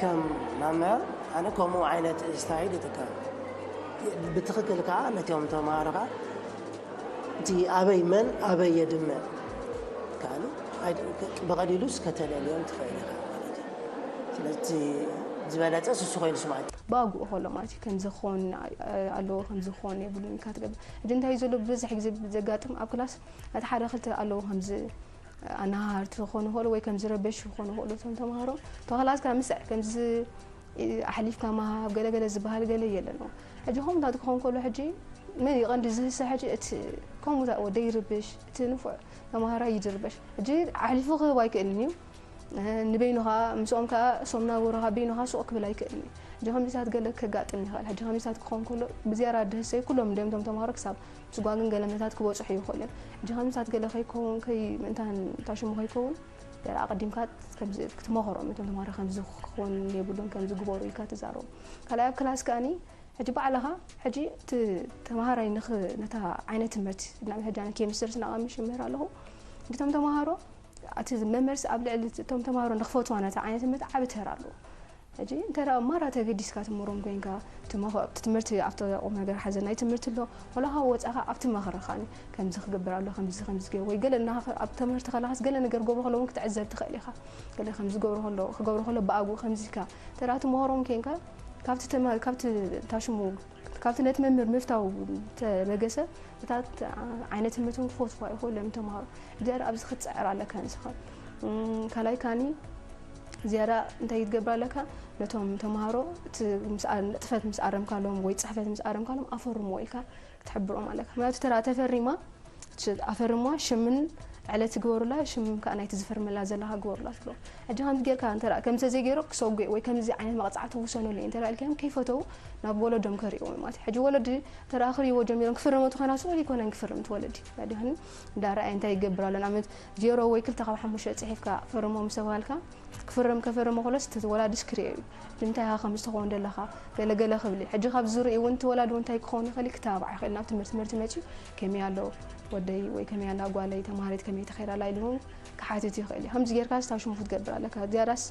ከም መምህር ኣነ ከምኡ ዓይነት ስታይል ይጥቀም። ብትኽክል ከኣ ነቲኦም ተምሃሮኻ እቲ ኣበይ መን ኣበይ የድምዕ ካሉ ኣይ-፣ ብቐሊሉስ ከተለልዮም ትኽእል ኢኻ ማለት እዩ። ስለዚ ዝበለጸ ስሱ ኮይኑ ስማዕቲ። ብኣግኡ ከሎ ማለት እዩ። ከምዚ ክኸውን ኣለዎ፣ ከምዚ ክኸውን የብሉን ኢልካ ትገብር። ሕጂ እንታይ እዩ ዘሎ፣ ብብዝሒ ግዜ ዘጋጥም ኣብ ክላስ፣ እቲ ሓደ ክልተ ኣለዎ፣ ከምዚ ኣናሃርቲ ክኾኑ ይኽእሉ ወይ ከምዚ ረበሽ ክኾኑ ይኽእሉ እቶም ተምሃሮ። ተኽላትካ ምስዕ ከምዚ ኣሕሊፍካ ምሃብ ገለገለ ዝበሃል ገለ የለን። ሕጂ ከምኡታት ክኸውን ከሎ፣ ሕጂ መን እዩ ቀንዲ ዝህሰ? ሕጂ እቲ ከምኡታ ወደይ ይርብሽ፣ እቲ ንፉዕ ተምሃራይ ይድርበሽ። ሕጂ ኣሕሊፉ ክህብ ኣይክእልን እዩ። እ፣ ንበይኑ ኸዓ፣ ምስኦም ከኣ እሶም ናበሩ ኸዓ በይኑ ኸዓ ሱቕ ክብል ኣይክእልን እዩ። ሕጂ ከምዚታት ገለ ከጋጥም ይኽእል። ሕጂ ከምዚታት ክኸውን ከሎ፣ ብዝያዳ ድህሰዩ ኩሎም እንዲዮም እቶም ተምሃሮ ክሳብ ምስጓግን ገለ ምንታት ክበጽሑ ይኽእሉ እዮም። ሕጂ ከምዚታት ገለ ከይከውን፣ ከይ-፣ ምእንታን ታሽሙ ከይከውን፣ ገለ ኣቐዲምካ ከምዚ ክትመኽሮም፣ እቶም ተምሃሮ ከምዚ ክኸውን የብሉን፣ ከምዚ ግበሩ ኢልካ ትዛረቦም። ካልኣይ ኣብ ክላስ ከኣኒ፣ ሕጂ ባዕልኻ፣ ሕጂ እቲ ተምሃራይ ንኽ-፣ ነታ ዓይነት ትምህርቲ፣ ንኣብነት ሕጂ ኣነ ኬሚስትሪ ስናቐምሽ ይምህር ኣለኹ። እቶም ተምሃሮ፣ እቲ መምህርስ ኣብ ልዕሊ እቶም ተምሃሮ ንኽፈትዋ ነታ ዓይነት ትምህርቲ ዓቢ ተራ ኣለዎ። ሕጂ እንተ ደኣ ማራ ተገዲስካ ትምህሮም ኮይንካ፣ እቲ መኸ-፣ እቲ ትምህርቲ ኣብቲ ቁም ነገር ሓዘ ናይ ትምህርቲ ኣሎ፣ ወላ ካብ ወጻኻ ኣብቲ መኽረኻኒ፣ ከምዚ ክገብር ኣሎ፣ ከምዚ፣ ከምዚ ገይር፣ ወይ ገለ እናኸ-፣ ኣብ ትምህርቲ ከለኻስ ገለ ነገር ክገብሮ ከሎ እውን ክትዕዘብ ትኽእል ኢኻ። ገለ ከምዚ ክገብሮ ከሎ፣ ክገብሮ ከሎ ብኣግኡ ከምዚ ኢልካ እንተ ደኣ ትምህሮም ኮይንካ፣ ካብቲ ተማ-፣ ካብቲ ታሽሙ፣ ካብቲ ነቲ መምህር ምፍታው ተበገሰ፣ እታ ት-፣ ዓይነት ትምህርቲ እውን ክፈትዋ ይኽእሉ እዮም ተምሃሮ። እግዚኣብሔር ኣብዚ ክትጽዕር ኣለካ ንስኻ። እም፣ ካልኣይ ካኒ ዝያዳ እንታይ ክትገብር ኣለካ? ነቶም ተምሃሮ እቲ ምስ ኣ-፣ ንጥፈት ምስ ኣረምካሎም ወይ ጽሕፈት ምስ ኣረምካሎም ኣፈርምዎ ኢልካ ክትሕብሮም ኣለካ። ምክንያቱ ተራ ተፈሪማ፣ ሽ-፣ ኣፈርምዋ፣ ሽምን ዕለት ግበሩላ፣ ሽም ከኣ ናይቲ ዝፈርመላ ዘለኻ ግበሩላ ትብሎ። ሕጂ ከምዚ ጌርካ እንተ ደኣ፣ ከምዚ ዘይገይሮ ክሰጉ ወይ ከምዚ ዓይነት መቕጻዕቲ ውሰኑለይ እንተ ደኣ ኢልካዮም ከይፈተዉ ናብ ወለዶም ከርእይዎ ማለት እዩ። ሕጂ ወለዲ እንተ ደኣ ክርእይዎ ጀሚሮም ክፍርሙ ተኾይና ስቕ ኢሉ ኣይኮነን ክፍርም እቲ ወለዲ። ዳዲህን እንዳረኣየ እንታይ ይገብር ኣሎ? ንኣብነት ዜሮ ወይ ክልተ ካብ ሓሙሽተ ጽሒፍካ ፈርሞ ምስ ተባሃልካ ክፍርም ከፈርሞ ከሎስ እቲ ወላዲስ ክርእዮ እዩ። ንምንታይ ኢኻ ከምዚ ትኸውን ዘለኻ? ገለ ገለ ክብል እዩ። ሕጂ ካብ ዝርእዩ እውን እቲ ወላዲ እውን እንታይ ክኸውን ይኽእል እዩ? ክተባባዕ ይኽእል። ናብ ትምህርቲ ትምህርቲ መጺኡ ከመይ ኣሎ ወደይ ወይ ከመይ ኣላ ጓለይ ተምሃሪት ከመይ ተኸይዳ ኣላ ኢሉ እውን ክሓትት ይኽእል እዩ። ከምዚ ጌርካ ስታሽሙ ክትገብር ኣለካ። ዝያዳስ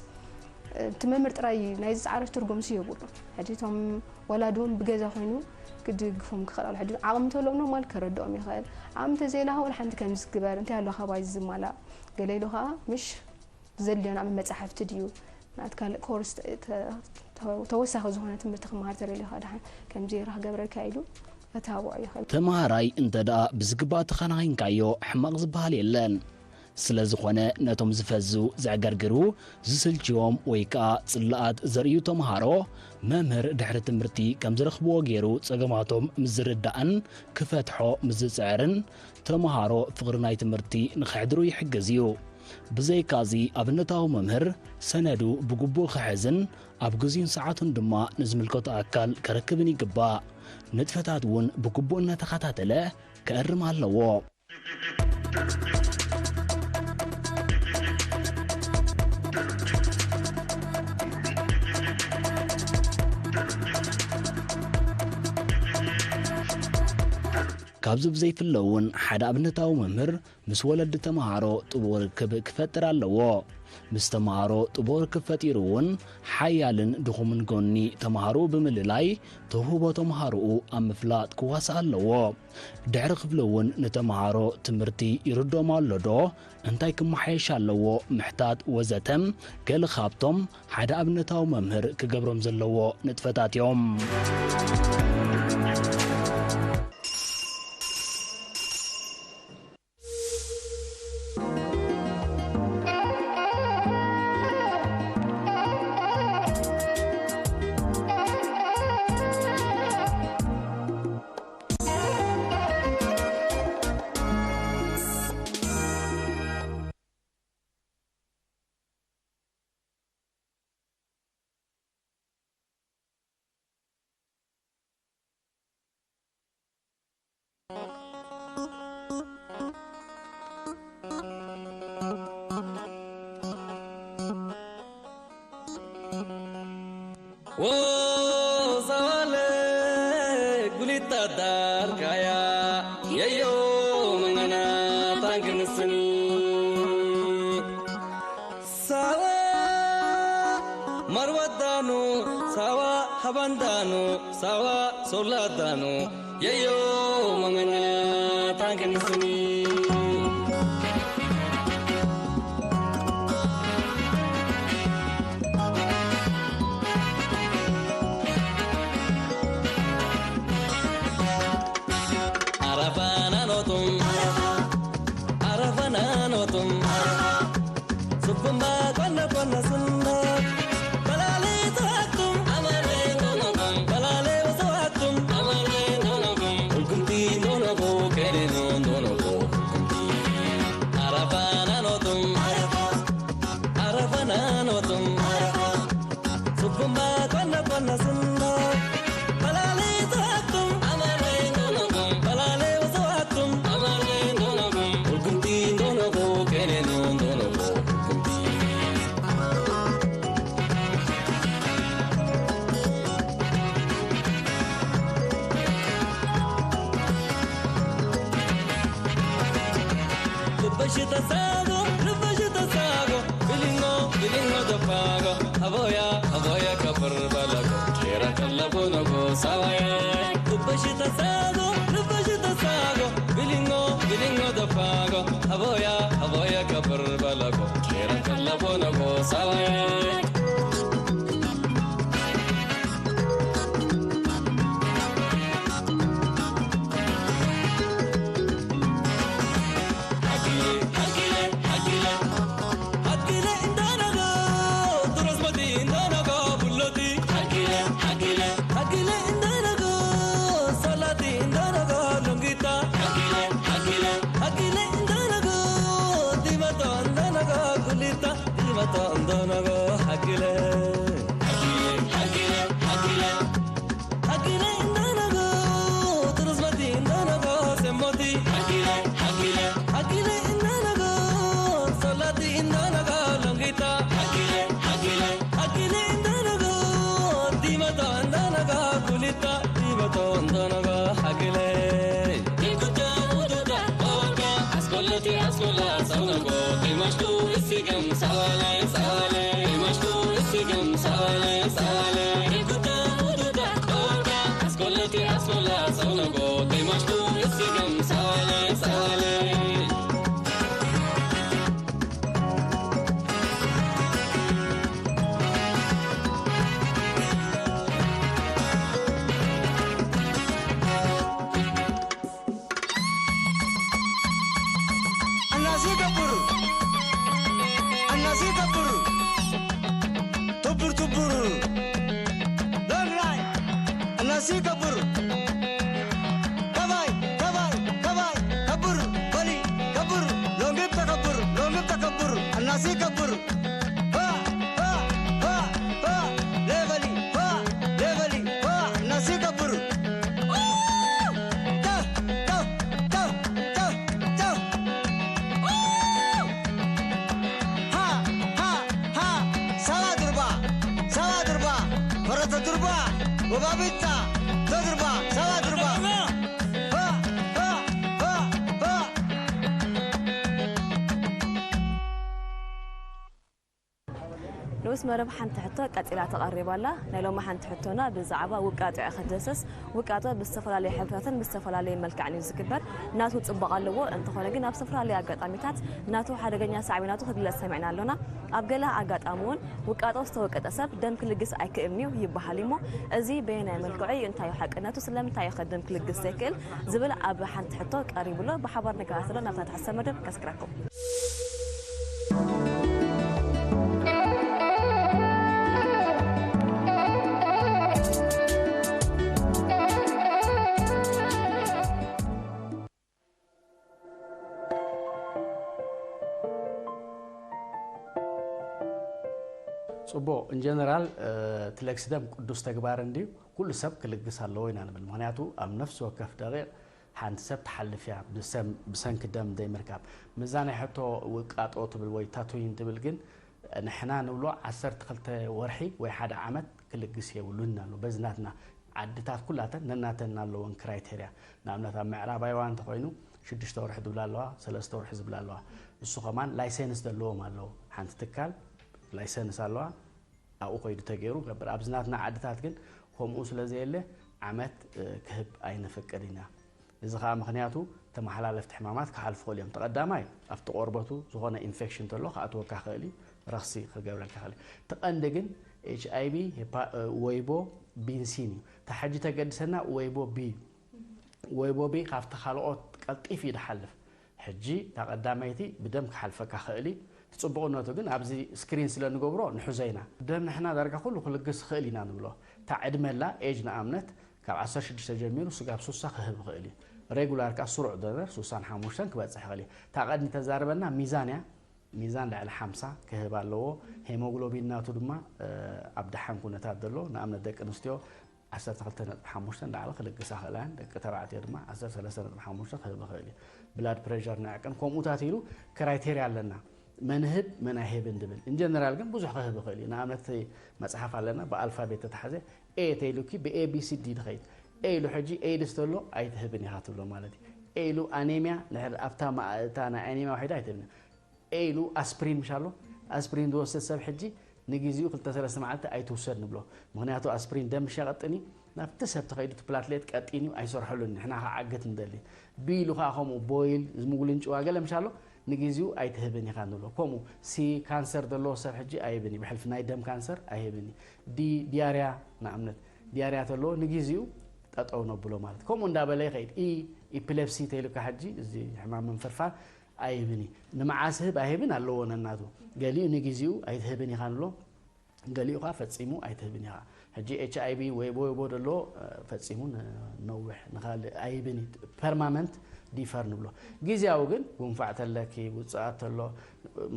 እቲ መምህር ጥራይ ናይ ዝጻረፍ ትርጉምሲ የብሉን። ሕጂ እቶም ወላዲ እውን ብገዛ ኮይኑ ክድግፎም ክኽእል ኣሎ። ሕጂ ዓቕሚ እንተሎም ኖርማል ከረድኦም ይኽእል። ዓቕሚ እንተዘየላ እውን ሓንቲ ከምዚ ግበር፣ እንታይ ኣሎ ካባይ ዝማላእ ገለ ኢሉ ኸዓ ምሽ ዘድልዮ ንኣብነት መጻሕፍቲ ድዩ ናት ካልእ ኮርስ ተ-፣ ተ-፣ ተወሳኺ ዝኾነ ትምህርቲ ክመሃር ተደልዩ ኸዓ ደሓን ከምዚ ገይረ ክገብረልካ ኢሉ ከተባብዖ ይኽእል። ተምሃራይ እንተ ደኣ ብዝግባእ ተኸናኺንካዮ ሕማቕ ዝበሃል የለን። ስለ ዝኾነ ነቶም ዝፈዙ፣ ዘዕገርግሩ፣ ዝስልችዮም ወይ ከኣ ጽላኣት ዘርእዩ ተምሃሮ መምህር ድሕሪ ትምህርቲ ከም ዝረኽብዎ ገይሩ ጸገማቶም ምስ ዝርዳእን ክፈትሖ ምስ ዝጽዕርን ተምሃሮ ፍቕሪ ናይ ትምህርቲ ንኸሕድሩ ይሕግዝ እዩ። ብዘይካዚ ኣብነታዊ መምህር ሰነዱ ብግቡእ ክሕዝን ኣብ ግዜኡን ሰዓቱን ድማ ንዝምልከቶ ኣካል ከረክብን ይግባእ። ንጥፈታት እውን ብግቡእ እናተኸታተለ ከእርም ኣለዎ። ካብዚ ብዘይፍለ እውን ሓደ ኣብነታዊ መምህር ምስ ወለዲ ተምሃሮ ጥቡቕ ርክብ ክፈጥር ኣለዎ። ምስ ተምሃሮ ጥቡቕ ርክብ ፈጢሩ እውን ሓያልን ድኹምን ጎኒ ተምሃሮ ብምልላይ ተውህቦ ተምሃሮኡ ኣብ ምፍላጥ ክዋሳእ ኣለዎ። ድሕሪ ክፍሊ እውን ንተምሃሮ ትምህርቲ ይርድኦም ኣሎ ዶ? እንታይ ክመሓየሽ ኣለዎ? ምሕታት ወዘተ ገለ ካብቶም ሓደ ኣብነታዊ መምህር ክገብሮም ዘለዎ ንጥፈታት እዮም። ወዛለ ጉሊታ ዳርካያ የዮ መንገና ታንክንስኒ ሳዋ ማርዋዳኑ ሳዋ ሃባንዳኑ ሳዋ ሶላዳኑ የዮ መንገና ታንክንስኒ Arafananotum, arafananotum, supumba kwana kwana sunda. Balale tuatum, amare nonokum, balale tuatum, amare nonokum. Ulkunti nonoko, kere no nonoko, ulkunti. Arafananotum, arafananotum, supumba kwana kwana sunda. Balale tuatum, amare nonokum, balale tuatum, amare nonokum. Ulkunti nonoko, kere no nonoko, ulkunti. Lubbashi tasago, lubbashi tasago, bilingo, bilingo dafago, aboya, aboya kapur balago, kera kalla bonogo sawaya. Lubbashi tasago, lubbashi tasago, bilingo, bilingo dafago, aboya, aboya kapur balago, kera kalla bonogo sawaya. Hakile indanago, turusmati indanago, semoti. Hakile, hakile, hakile indanago, solati indanago, longita. Hakile, hakile, hakile indanago, dimato indanago, kulita, dimato indanago, hakile. Ikuta, uduta, oka, askolati, askola, saunago, dimastu, isigam, sawale, sawale, dimastu, isigam, sawale, sawale. Ikuta, uduta, oka, Askolati askola saunago temastu isigam sale sale. Anasi kapur. Anasi kapur. Tubur tubur. Dongrai. Anasi kapur. Kabai, kabai, kabai. Kapur. Bali. Kapur. Longip ta kapur. Longip ta kapur. Anasi kapur. Ha, ha, ha, ha. Levali. Ha, levali. Ha. Anasi kapur. Tah, tah, tah, tah, tah. Ha, ha, ha. Sawa durba, sawa durba. Korota durba. Bobabita, to durba, sawa durba. Ha, ha, ha, ha. ንኡስ መረብ ሓንቲ ሕቶ ቀጺላ ተቐሪባ ኣላ። ናይ ሎሚ ሓንቲ ሕቶና ብዛዕባ ውቃጦ እያ ክትድህስስ። ውቃጦ ብዝተፈላለየ ሕብርታትን ብዝተፈላለየ መልክዕን እዩ ዝግበር። ናቱ ጽባቐ ኣለዎ፣ እንተኾነ ግን ኣብ ዝተፈላለዩ ኣጋጣሚታት ናቱ ሓደገኛ ሳዕቤናቱ ክግለጽ ሰሚዕና ኣሎና። ኣብ ገለ ኣጋጣሚ እውን ውቃጦ ዝተወቀጠ ሰብ ደም ክልግስ ኣይክእልን እዩ ይበሃል እዩሞ፣ እዚ በየናይ መልክዑ እዩ? እንታይ እዩ ሓቅነቱ? ስለምንታይ እዩ ከ ደም ክልግስ ዘይክእል? ዝብል ኣብ ሓንቲ ሕቶ ቀሪቡ ኣሎ። ብሓባር ንከታተሎ፣ ናብታ ትሕሰብ መደብ ከስግረኩም። ጽቡቕ፣ ኢንጀነራል፣ እ፣ እቲ ለግሲ ደም ቅዱስ ተግባር እንድዩ፣ ኩሉ ሰብ ክልግስ ኣለዎ ኢና ንብል። ምኽንያቱ ኣብ ነፍሲ ወከፍ ደቂቕ ሓንቲ ሰብ ትሓልፍ እያ፣ ብሰም-፣ ብሰንኪ ደም ዘይምርካብ። ምስዛ ናይ ሕቶ ውቃጦ ትብል ወይ ታቱይን ትብል ግን፣ ንሕና ንብሎ ዓሰርተ ክልተ ወርሒ ወይ ሓደ ዓመት ክልግስ የብሉን ኣሎ። በዚ ናትና ዓድታት ኩላተን ነናተን ኣለወን ክራይቴርያ። ንኣብነት ኣብ ምዕራባይዋ እንተኾይኑ ሽዱሽተ ወርሒ ዝብላ ኣለዋ፣ ሰለስተ ወርሒ ዝብላ ኣለዋ። እሱ ከማን ላይሰንስ ዘለዎም ኣለዉ። ሓንቲ ትካል ላይሰንስ ኣለዋ፣ ኣብኡ ከይዱ ተገይሩ ገብር። ኣብዚ ናትና ዓድታት ግን ከምኡ ስለ ዘየለ ዓመት ክህብ ኣይንፈቅድ ኢና። እዚ ከዓ ምክንያቱ ተመሓላለፍቲ ሕማማት ክሓልፉ ክእል እዮም። ተቐዳማይ ኣብቲ ቆርበቱ ዝኾነ ኢንፌክሽን ተሎ ክኣትወካ ክእል እዩ፣ ረኽሲ ክገብረልካ ክእል እዩ። ተቐንዲ ግን ኤች ኣይ ቪ፣ ወይቦ፣ ቢንሲን እዩ። እታ ሕጂ ተገድሰና ወይቦ ቢ፣ ወይቦ ቢ ካብቲ ካልኦት ቀልጢፍ እዩ ድሓልፍ። ሕጂ እታ ቀዳመይቲ ብደም ክሓልፈካ ክእል እዩ። እቲ ጽቡቕነቱ ግን ኣብዚ ስክሪን ስለ ንገብሮ ንሕዞ ኢና። ደም ንሕና ዳርጋ ኩሉ ክልግስ ክእል ኢና ንብሎ። እታ ዕድመላ ኤጅ ንኣብነት ካብ ዓሰርተ ሽዱሽተ ጀሚሩ ስጋብ ሱሳ ክህብ ይኽእል እዩ። ሬጉላር ከኣ ስሩዕ ዶነር ሱሳን ሓሙሽተን ክበጽሕ ይኽእል እዩ። እታ ቀድሚ ተዛርበና ሚዛን እያ። ሚዛን ልዕሊ ሓምሳ ክህብ ኣለዎ። ሄሞግሎቢን ናቱ ድማ ኣብ ደሓን ኩነታት ዘሎ፣ ንኣብነት ደቂ ኣንስትዮ ዓሰርተ ክልተ ነጥቢ ሓሙሽተ ንላዕሊ ክልግሳ ክእላ እየን። ደቂ ተባዕትዮ ድማ ዓሰርተ ሰለስተ ነጥቢ ሓሙሽተ ክህብ ይኽእል እዩ። ብላድ ፕሬሸር ንዕቅን ከምኡታት ኢሉ ክራይቴርያ ኣለና። መን ህብ መን ኣይህብን ድብል። ኢንጀነራል ግን ብዙሕ ክህብ ይኽእል እዩ። ንኣብነት መጽሓፍ ኣለና ብኣልፋቤት ተታሕዘ ኤ ተይሉኪ ብኤ ቢ ሲ ዲ ድኸይድ። ኤ ኢሉ ሕጂ ኤድስ ተሎ ኣይትህብን ኢኻ ትብሎ ማለት እዩ። ኤ ኢሉ ኣኔሚያ ንድሕር ኣብታ ማ-፣ እታ ናይ ኣኔሚያ ዋሒዳ ኣይትህብን። ኤ ኢሉ ኣስፕሪን ምሽ ኣሎ። ኣስፕሪን ዝወስድ ሰብ ሕጂ ንግዜኡ ክልተ ሰለስተ መዓልቲ ኣይትውሰድ ንብሎ። ምኽንያቱ ኣስፕሪን ደም ምሽ የቐጥን እዩ። ናብቲ ሰብ ተኸይዱ እቲ ፕላትሌት ቀጢን እዩ፣ ኣይሰርሐሉን። ንሕና ክዓግት ንደሊ። ቢ ኢሉ ከዓ ከምኡ ቦይል፣ ዝምጉልንጭዋ ገለ ምሽ ኣሎ። ንግዜኡ ኣይትህብን ኢኻ ንብሎ። ከምኡ ሲ ካንሰር ዘለዎ ሰብ ሕጂ ኣይህብን እዩ። ብሕልፊ ናይ ደም ካንሰር ኣይህብን እዩ። ዲ ዲያርያ ንኣብነት ዲያርያ ተለዎ ንግዜኡ ጠጠው ነብሎ ማለት። ከምኡ እንዳበለ ይኸይድ። ኢ ኢፒሌፕሲ ተይሉካ ሕጂ እዚ ሕማም ምንፍርፋር ኣይህብን እዩ። ንመዓስ ህብ ኣይህብን ኣለዎ ነናቱ። ገሊኡ ንግዜኡ ኣይትህብን ኢኻ ንብሎ። ገሊኡ ከዓ ፈጺሙ ኣይትህብን ኢኻ። ሕጂ ኤች ኣይ ቪ ወይቦ ወይቦ ደሎ ፈጺሙ ነዊሕ ንኻልእ ኣይህብን እዩ። ፐርማመንት ዲፈር ንብሎ። ግዜያዊ ግን ጉንፋዕ ተለኪ ውፅኣት ተሎ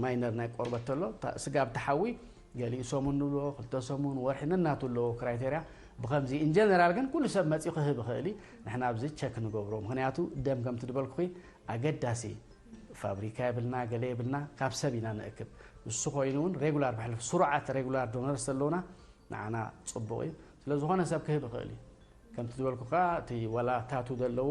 ማይነር ናይ ቆርበት ተሎ ስጋብ ተሓዊ ገሊኡ ሰሙን ንብሎ ክልተ ሰሙን ወርሒ ነናቱ ኣለዎ ክራይቴርያ። ብከምዚ ኢንጀነራል ግን ኩሉ ሰብ መፂኡ ክህብ ይኽእል እዩ። ንሕና ኣብዚ ቸክ ንገብሮ ምክንያቱ ደም ከምቲ ዝበልኩ ኣገዳሲ ፋብሪካ የብልና ገለ የብልና ካብ ሰብ ኢና ንእክብ። እሱ ኮይኑ እውን ሬጉላር ብሕልፍ ስሩዓት ሬጉላር ዶነርስ ዘለውና ንዓና ፅቡቕ እዩ። ስለ ዝኾነ ሰብ ክህብ ይኽእል እዩ። ከምቲ ዝበልኩ ከዓ እቲ ዋላ ታቱ ዘለዎ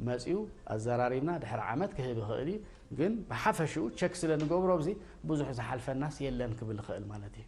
መፂኡ ኣዘራሪብና ድሕሪ ዓመት ክህብ ይኽእል እዩ። ግን ብሓፈሽኡ ቸክ ስለ ንገብሮ ኣብዚ ብዙሕ ዝሓልፈናስ የለን ክብል ይኽእል ማለት እዩ።